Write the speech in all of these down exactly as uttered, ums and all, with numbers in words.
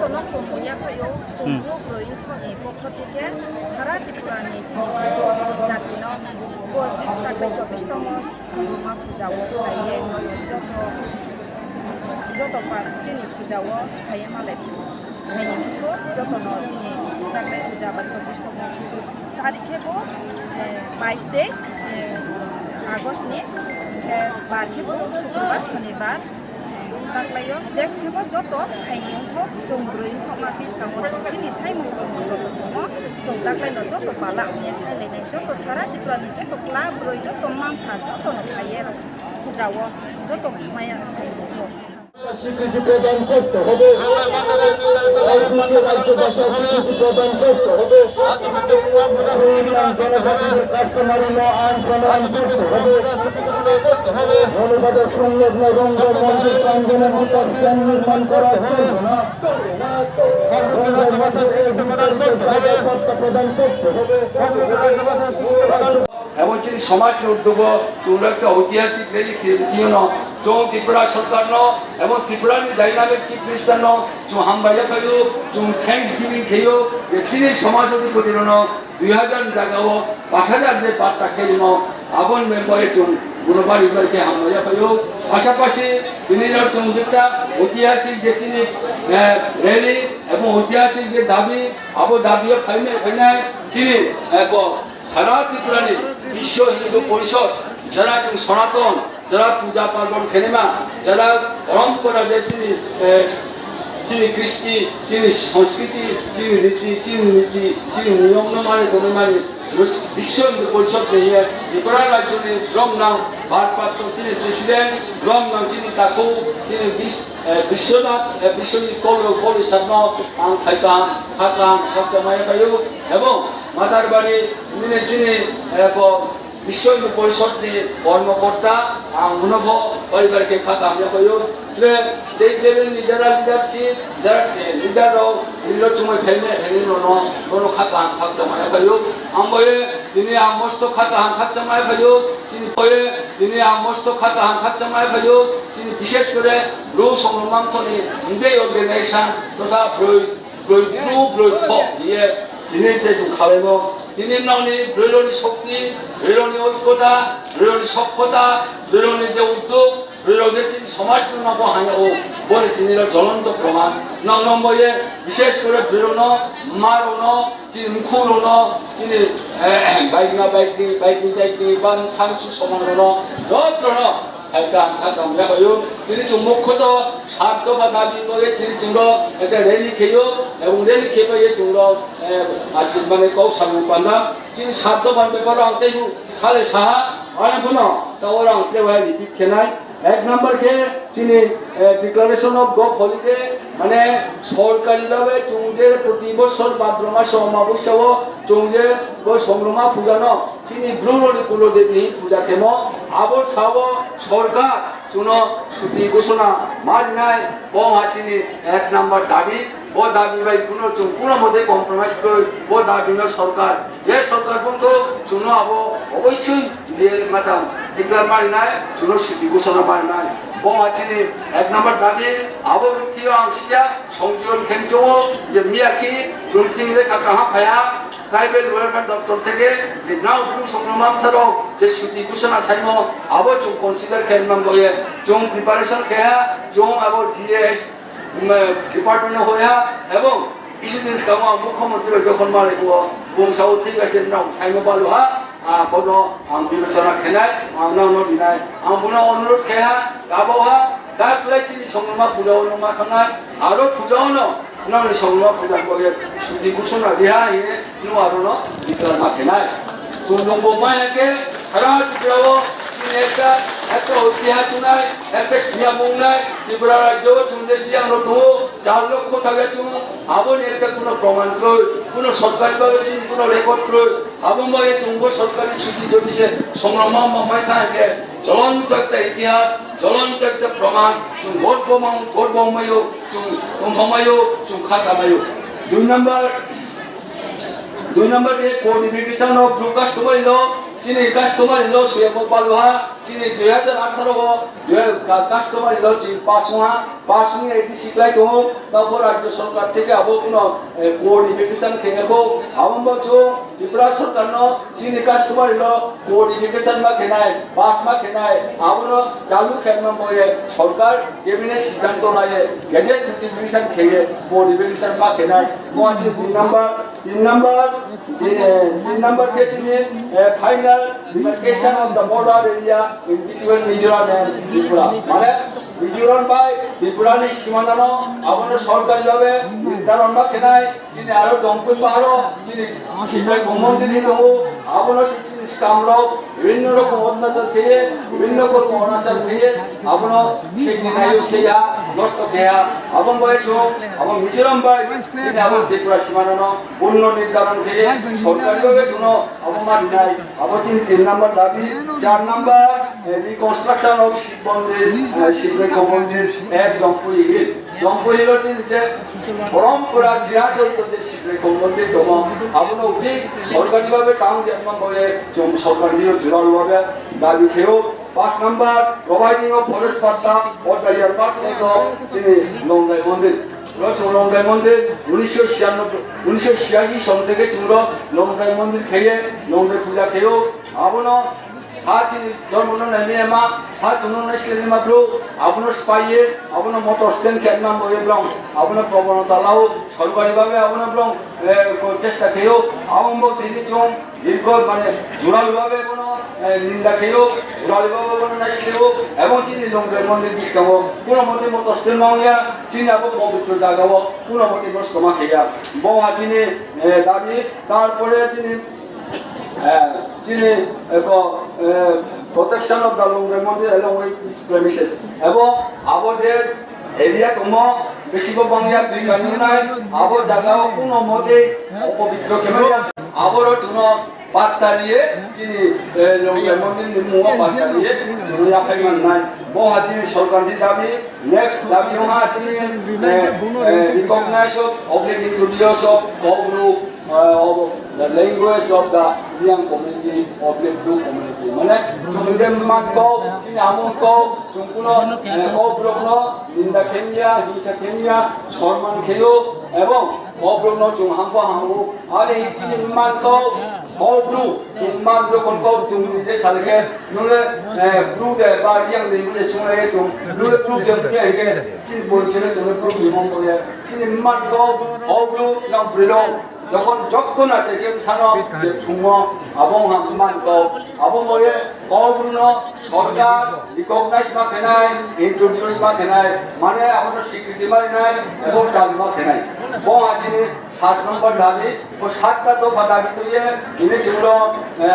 Joto no khomung yaphaih ou, chung brouh broi nthoh ni pokho theke sara Tripura ni chini jati no bo taklai chobbish tomo Songrongma puja wo phai ye joto, joto pa chini puja wo phai ye malai phai ni mtho, joto no chini taklai puja ba chobbish tomo tarik khe bo, eh, bais teis, eh, August ni, eh, bar khe bo Sukrobar, Sonibar, taklai yo, je khe bo joto phai ni ongtho, chung broi nthohma buskang wo chung chini saimung tongmo joto tongmo, chung taklai no joto pala ong ye sailai nai, joto sara Tripura ni joto club broi, joto mma-mpha, joto no phai ye puja wo, joto maya phai ni ongtho. স্বীকৃতি প্রদান করতে হবে। আইপিসি রাজ্য ভাষা স্বীকৃতি প্রদান করতে হবে। ইউনিয়ন জনজাতিদের কাস্টমারি ল আইন প্রণয়ন করতে হবে। মৌলভীবাজার সংলগ্ন রঙ্গমঞ্চের প্রাঙ্গণে মোটর স্ট্যান্ড নির্মাণ করা চলবে না। রঙ্গমঞ্চের এই বিস্তারিত জায়গায় পট্টা প্রদান করতে হবে। Ebong chini somaj ni uddog o chung ekta oitihasik rally khe, khe no, chung Tripura sorkar no, ebong Tripura ni dynamic chief minister no chung hambai yaphai ou, chung thanks giving khe ou, je chini somaj adhipoti rao no dui hazar ni zaga wo paanch hazar je patta khe rimo, abo ni member chung bono bari bari khe hambai yaphai ou. Pasapasi tini rao chung jekta oitihasik je chini, eh, rally ebong oitihasik je dabi, abo dabi yo phaimai phainai chini, eh, bo Sara Tripura ni Biswa Hindu Porishod, jara chung Sonaton, jara puja parbon khenaima, jara porompora je chini, eh, chini kristi, chini sanskriti, chini riti, chini niti, chini niyom no mani tongnaimani, Biswa Hindu Porishod ni hing ye, Tripura rajyo ni romnang, bharpratto chini president, romnang chini takhu, chini bis-, eh, Biswanath, eh, Biswanath Kolo, Kolo Sarno, ang phaikha, khakha, khakchangma yaphai ou, ebong Matarbari, nini chini, eh, bo, Biswa Hindu Porishod ni kormokorta, ang bono pho bari bari khe khakha hamya phai ou. Tre state level ni jara leadership, jara, eh, leader rao, nini rao chumai phainai, phainai rao no, bono khakha ang khakchangma yaphai ou. Ang bo ye, tini ang mosto khakha ang khakchangma yaphai ou. Tini bo ye, tini ang mosto khakha ang khakchangma yaphai ou. Tini bishesh kore, Bru Songrongma Mthoh ni, hingde organization, totha broi, broi bru, broi tho, ye, tini je chung khalaimo, tini nrao ni broi rao ni shokti, broi rao ni oikota, broi rao ni sokkota, broi rao ni je uddog, broi rao je chini somaj no bo hanya ou, bo ni tini rao jolonto proman. Nrao no bo ye, bishesh kore broi rao no, mma rao no, chini mkhu rao no, chini, eh, baigna baigni, baigni baigni, ban samsu soman rao no, joto no, Hai kaham, kaham ya bai ou. Tini chung mukho to sat dopha dabi bo ye tini chung ro, ekta rally khe ou, ebong rally khe bai ye chung ro, eh, achi mane kau samung panda. Chini sat dopha ni bepar wo ang tei bu sale sa ha, ano phuno, ta oro ang tei bo hai repeat khe nai. Ek number khe chini, eh, declaration of gov holiday, mane sorkari bhabe chung je proti bosor bhadro maso omaboisya wo chung je bo Songrongma puja no, chini Bru rao ni Kulo Devi ni puja khemo, abo sa wo sorkar chung no suti ghosona ma ri nai, bo ha chini ek number dabi, bo dabi bai kuno chung kuno mote compromise kroi, bo dabi no sorkar, je sorkar bung to chung no abo oboisoi je mata declare ma ri nai, chung no suti ghosona ma ri nai, bo ha chini ek number dabi, abo bukti yo ang siya, Songjiron Khemchung o, je miyakhe, chung tini le kaka ha phaya, Tribal Welfare Doptor theke, je nrao Bru Songrongma Mthoh rao, je suti ghosona saimo, abo chung consider khe nang bo ye, chung preparation khe ha, chung abo G S, um, department no hoi ha, ebong, kisuh din skang wo ang Mukhyamantri bai jokhon malai bo, bung sa ou thik ase nrao saimo balu ha, ah, bono ang bibechona khe nai, ang nrao no ri nai, ang bono onurod khe ha, kabo ha, ta klai chini Songrongma puja wo no ma thanng nai, aro puja wo no, Nrao ni Songrongma puja bo ye suti ghosona ri ha hing ye nung aro no declare ma khe nai. Chung nung bo ma ya khe, sara Tripura wo chini ekta, ekta oitihasik nai, ekta siyamung nai, Tripura rajyo wo chung je biyang rao tong ou, char lokho thao ya chung, abo ni ekta kuno proman kroi, kuno sorkari bhabe chini kuno record kroi, abo ma ye chung bo sorkari suti jodi se Songrongma ma mai thanng khe, cholonto ekta itihas, cholonto ekta proman, chung gorbo mang, gorbo mai ou, chung tongthok mai ou, chung khata mai ou. Dui number, dui number ye codification of Bru customary law, chini customary law soyamo balu ha, Chini dui hajar atharo o, dui hajar ka-, customary law chini pass ong ha, pass ong ye A D C klái tong ou, taoh bo rajyo sorkar theke abo kuno, eh, codification khe ya khou, abo bo chung Tripura sorkar no chini customary law codification ma khe nai, pass ma khe nai, abo no chalu khe ma bo ye sorkar cabinet siddhanto lai ye gazette notification khe ye codification ma khe nai. Bo chini dui number, Tin number, eh, tin number khe chini, eh, final demarcation of the border area in between Mizoram and Tripura. Mane, Mizoram bai Tripura ni simana no abo no sorkari bhabe nirdaron ma khe nai, chini aro Jampui pahar o, chini Sibrai Khom mondir ni tong ou, abo no se chini skam rao, bibhinno rokom otyachar khe ye, bibhinno rokom onachar khe ye, abo no se ni nayo se ya, nosto khe ya, abo bai chung, abo Mizoram bai, chini abo Tripura simana no, Punno nirdaron khe ye, sorkari bhabe chung no abo ma ri nai, abo chini tin number dabi, char number, eh, reconstruction of Shiv Mondir, eh, Sibrai Khom mondir, eh, Jampui Hill. Jampui Hill o chini je পরম্পরা চিরাচরিত je Sibrai Khom mondir tongmo, abo no uchih sorkari bhabe tang di ma bo ye, chung sorkari yo jural bhabe dabi khe ou. পাঁচ number, providing of forest patta for the year পাঁচ number, chini Longdrai mondir. Ro chung Longdrai mondir, উনিশশো ছিয়ানব্বই, উনিশশো ছিয়াশি সন theke chung ro Longdrai mondir khe ye, Longdrai puja khe ou, abo no ha chini ধর্ম no nai mi ma, ha chung no nai sle ni ma brouh, abo no spái ye, abo no motor stand khe ma bo ye brao, abo no প্রবণতা la ou, sorkari bhabe abo no brao, eh, ko চেষ্টা khe ou, abo bo tini chung দীর্ঘ মানে জোরালো ভাবে কোনো, এ, নিন্দা খেয়েও, জোরালো ভাবে কোনো না খেয়েও, এবং chini Longdrai mondir buskang o কোনো মতে motor stand ma ong ya, chini abo পবিত্র জায়গা o কোনো মতে নষ্ট ma khe ya. Bo ha chini, এ, দাবি, তারপরে chini, এ, chini, এ, ক-, এ, protection of the Longdrai mondir along with its premises. এবং abo je area tongmo, বেশি bo bang ya, দুই কানি nai, abo জায়গা o কোনো মতে অপবিত্র khe ma ya, abo ro chung no পাত্তা দিয়ে, chini, এ, Longdrai mondir ni mmung o পাত্তা দিয়ে, chung no yaphai man nai. Bo ha chini সরকার ni দাবি, next দাবি ong ha chini, A, A, recognize of, oblique introduce of Kaubru, A, of the language of the Reang community, oblique Bru community. মানে, chung je man kau, chini amung kau, chung kuno, এ, Kaubru no, নিন্দা khe ya, হিংসা khe ya, সম্মান khe ou, এবং Kaubru no chung hambo hambo, are chini man kau, Kaubru, chung man যখন kau chung ni je sal khe, nung le, এ, Bru de, ba Reang de, nung le sung le chung, nung le Bru de, Bru de, khe, chini পরিচয় le chung le Bru ni mung bo ye, chini man kau, Kaubru, nang Bru no, যখন, যখন আছে, যে সানো, যে ফুমো, abo ha man kau, abo bo ye, Kaubru no, সরকার, recognize ma khe nai, introduce ma khe nai, মানে, abo no স্বীকৃতি ma ri nai, এবং চালু ma khe nai. Bo ha chini সাত নম্বর দাবি, bo সাতটা দফা দাবি tui ye, bini chung ro, এ,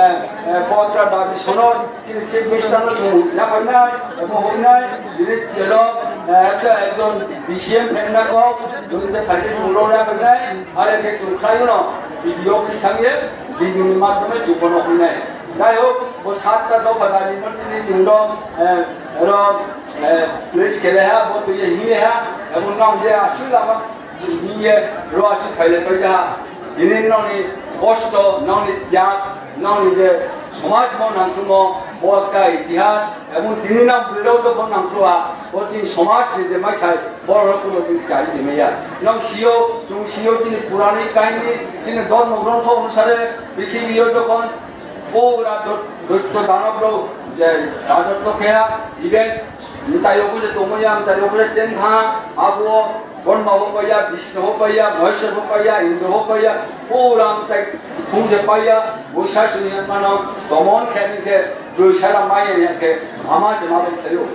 এ, পত্র দাবি সনদ, chini Chief Minister no chung yaphai nai, এবং hoih nai, bini chung ro, এ, একটা একজন DCM phaina kau, bini se phaikhe chung ro yaphai nai, are khe chung khlai no, BDO office thanng ye, BDO ni মাধ্যমে chung bo no hoih nai. যাই হোক, bo সাতটা দফা দাবি no tini chung ro, এ, ro, এ, place khe le ha, bo tui ye hing ye ha, এবং nang je আসল lama Chini ye ro asi phailai pai ha. Tini nrao ni kosto, nrao ni tyag, nrao ni je সমাজ mo nangkhruhmo, bo ka ইতিহাস, এবং tini nang broi rao jokhon nangkhruh ha, bo chini সমাজ ni je maithai, bo rao kuno chini chari ni mai ya. Nrao si ou, chung si ou, chini Puranik কাহিনী, chini ধর্ম গ্রন্থ অনুসারে, পৃথিবী yo jokhon, পুরা দৈ-, দৈত্য দানব rao, je রাজত্ব khe ha, even Mtai yo bo se tongmai ya, mtai yo bo se cheng ha, abo Brahma pho pai ya, Bishnu pho pai ya, Maheshwar pho pai ya, Indra pho pai ya, pura mtai thung se pai ya, Mahishasur ni mano domon khe ni khe, broi sara mai ya khe, ama se ma bai khe ou.